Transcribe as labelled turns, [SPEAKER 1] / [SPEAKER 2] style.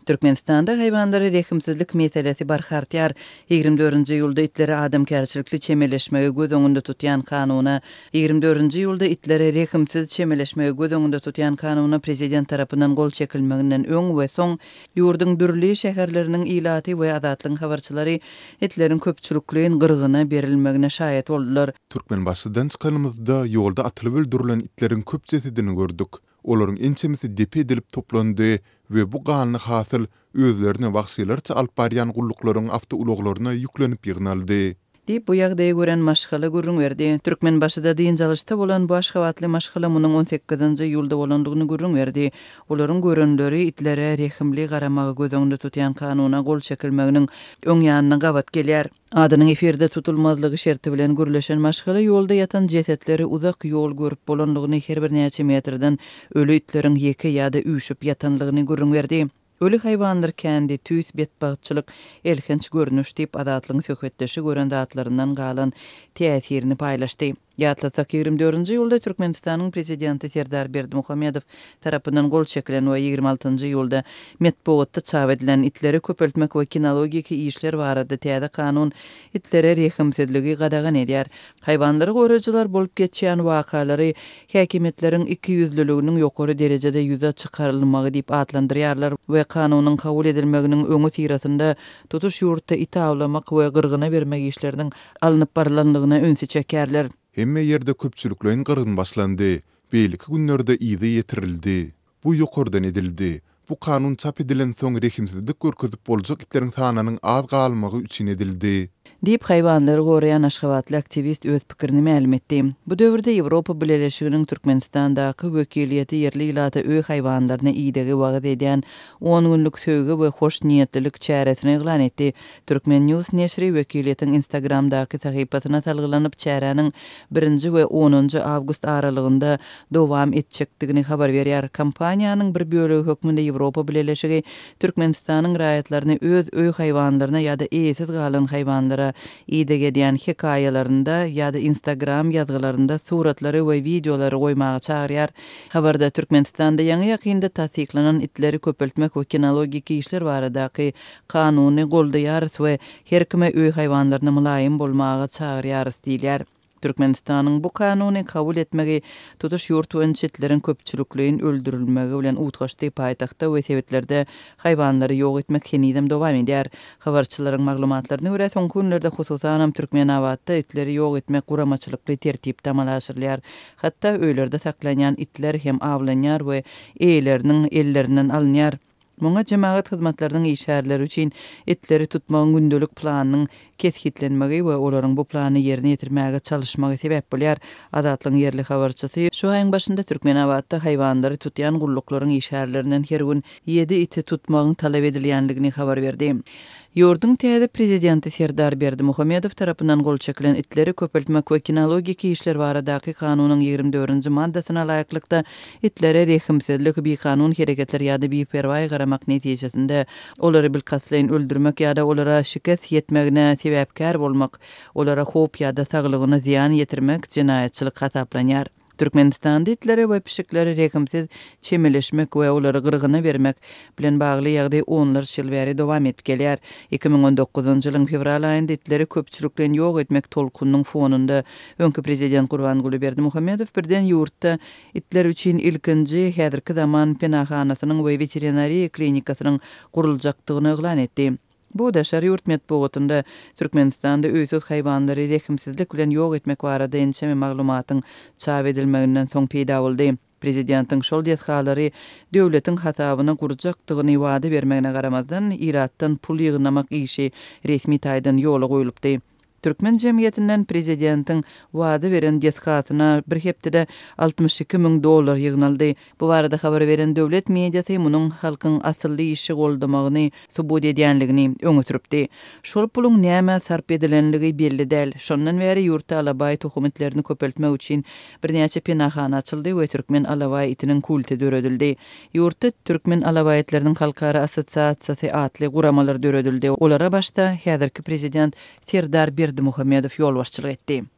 [SPEAKER 1] Türkmenistanda haýwanlara rehimsizlik meselesi barha artýar. 24-nji iýulda itlere adamkärçilikli çemeleşmegi göz öňünde tutýan kanuna 24-nji iýulda itlere rehimsiz çemeleşmegi göz öňünde tutýan kanuna prezident tarapyndan gol çekilmeginden öň we soň ýurduň dürli şäherleriniň ilaty we Azatlygyň habarçylary itleriň köpçülikleýin gyrgyna berilmegine şaýat boldular.
[SPEAKER 2] Türkmenbaşydan çykanymyzda ýolda atylyp öldürilen itleriň köp jesedini gördük. Olaryň ençemesi depe edilip toplandy we bu ganly hasyl özlerini wagşylarça alyp barýan gulluklaryň awtoulaglaryna ýüklenip ýygnaldy.
[SPEAKER 1] Diýip, bu ýagdaýy gören maşgala gürrüň berdi. Türkmenbaşyda dynç alyşda bolan bu aşgabatly maşgala munuň on sekizinji iýulda bolandygyny gürrüň berdi. Olaryň görenleri itlere rehimli garamagy göz öňünde tutýan kanuna gol çekilmeginiň öň ýanyna gabat gelýär. Adynyň efirde tutulmazlygy şerti bilen gürleşen maşgala ýolda ýatan jesetleri uzak ýol görüp bolanlygyny her birnäçe metrden öli itleriň ýeke ýa-da üýşüp ýatanlygyny gürrüň berdi. Öli haýwanlar kändi, tüýs betbagtçylyk, elhenç görnüş diýip, Azatlygyň söhbetdeşi gören zatlaryndan galan täsirini paýlaşdy. Ýatlatsak, 24-nji iýulda Türkmenistanyň Prezidenti Serdar Berdimuhamedow tarapyndan gol çekilen we 26-njy iýulda metbugatda çap edilen Itleri köpeltmek we kinologiki işler barada täze kanun itlere rehimsizligi gadagan edýär. Haýwanlary goraýjylar bolup geçýän wakalary häkimiýetleriň ikiýüzlüliginiň ýokary derejede ýüze çykarylmagy diýip atlandyrýarlar we kanunyň kabul edilmeginiň öňüsyrasynda tutuş ýurtda it awlamak we gyrgyna bermek işleriniň alnyp barylanlygyna ünsi çekýärler.
[SPEAKER 2] Hemme ýerde köpçülikleýin gyrgyn başlandy. Beýleki günlerde yzy ýetirildi. Bu ýokardan edildi. Bu kanun çap edilensoň rehimsizlik görkezip boljak itleriň sanynyň az galmagy üçin edildi.
[SPEAKER 1] Diýip, haýwanlary goraýan aşgabatly aktiwist öz pikirini mälim etdi. Bu döwürde Ýewropa Bileleşiginiň Türkmenistandaky wekiliýeti ýerli ilata öý haýwanlaryna idegi wagyz edýän on günlük söýgi we hoşniýetlilik çäresini yglan etdi. Turkmen. News neşiri wekiliýetiň Instagramdaky sahypasyna salgylanyp, çäräniň birinji we onunjy awgust aralygynda dowam etjekdigini habar berýär. Kampaniýanyň bir bölegi hökmünde Ýewropa Bileleşigi Türkmenistanyň raýatlaryny öz öý haýwanlaryna ýa-da eýesiz galan haýwanlara ideg edýän hekaýalarynda ýa-da Instagram ýazgylarynda suratlary we wideolary goýmaga çagyrýar. Habarda Türkmenistanda ýaňy-ýakynda tassyklanan itleri köpeltmek we kinologiki işler baradaky Kanuny goldaýarys we her kime öý haýwanlaryna mylaýym bolmaga çagyrýarys diýilýär. Türkmenistanyň bu kanuny kabul etmegi tutuş ýurt boýunça itleriň köpçülikleýin öldürilmegi bilen utgaşdy, paýtagtda we sebitlerde haýwanlary ýok etmek henizem dowam edýär. Habarçylaryň maglumatlaryna görä, soňky günlerde hususanam Türkmenabatda itleri ýok etmek guramaçylykly tertipde amala aşyrylýar. Hatda öýlerde saklanýan itler hem awlanýar we eýeleriniň ellerinden alynýar. Muňa jemagat hyzmatlarynyň işgärleri üçin itleri tutmagyň gündelik planynyň kesgitlenmegi we olaryň bu plany ýerine ýetirmäge çalyşmagy sebäp bolýar. Azatlygyň ýerli habarçysy şu aýyň başynda Türkmenabatda haýwanlary tutýan gulluklaryň işgärlerinden her gün ýedi iti tutmagyň talap edilýändigini habar berdi. Ýurduň täze Prezidenti Serdar Berdimuhamedow tarapyndan gol çekilen Itleri köpeltmek we kinologiki işler baradaky kanunyň 24-nji maddasyna laýyklykda, itlere rehimsizlik, bikanun hereketler ýa-da biperwaý garamak netijesinde olary bilkastlaýyn öldürmek ýa-da olara şikes ýetmegine sebäpkär bolmak, olara howp ýa-da saglygyna zyýan ýetirmek jenaýatçylyk hasaplanýar. Türkmenistanda itlere we pişiklere rehimsiz çemeleşmek we olary gyrgyna bermek bilen bagly ýagdaý onlarça ýyl bäri dowam edip gelýär. 2019-njy ýylyň fewral aýynda itleri köpçülikleýin ýok etmek tolkunynyň fonunda öňki prezident Gurbanguly Berdimuhamedow birden ýurtda itler üçin ilkinji häzirki zaman penahanasynyň we weterinariýa klinikasynyň guruljakdygyny yglan etdi. Bu daşary ýurt metbugatynda Türkmenistanda öýsüz haýwanlary rehimsizlik bilen ýok etmek barada ençeme maglumatyň çap edilmeginden soň peýda boldy. Prezidentiň şol desgalary döwletiň hasabyna gurjakdygyny wada bermegine garamazdan, ilatdan pul ýygnamak işi resmi taýdan ýola goýlupdy. Türkmen jemgyýetinden prezidentiň wada beren desgasyna bir hepdede 62 müň dollar ýygnaldy. Bu barada habar beren döwlet mediasy munuň halkyň asylly işi goldamagyny subut edýänligini öňe sürüpdi. Şol puluň nämä sarp edilenligi belli däl. Şondan bäri ýurtda alabaý tohum itlerini köpeltmek üçin birnäçe penahana açyldy we türkmen alabaý itiniň kulty döredildi. Ýurtda Türkmen alabaý itleriniň halkara assosiasiýasy atly guramalar döredildi. Olara başda häzirki prezident Serdar Berdimuhamedow ýolbaşçylyk etdi.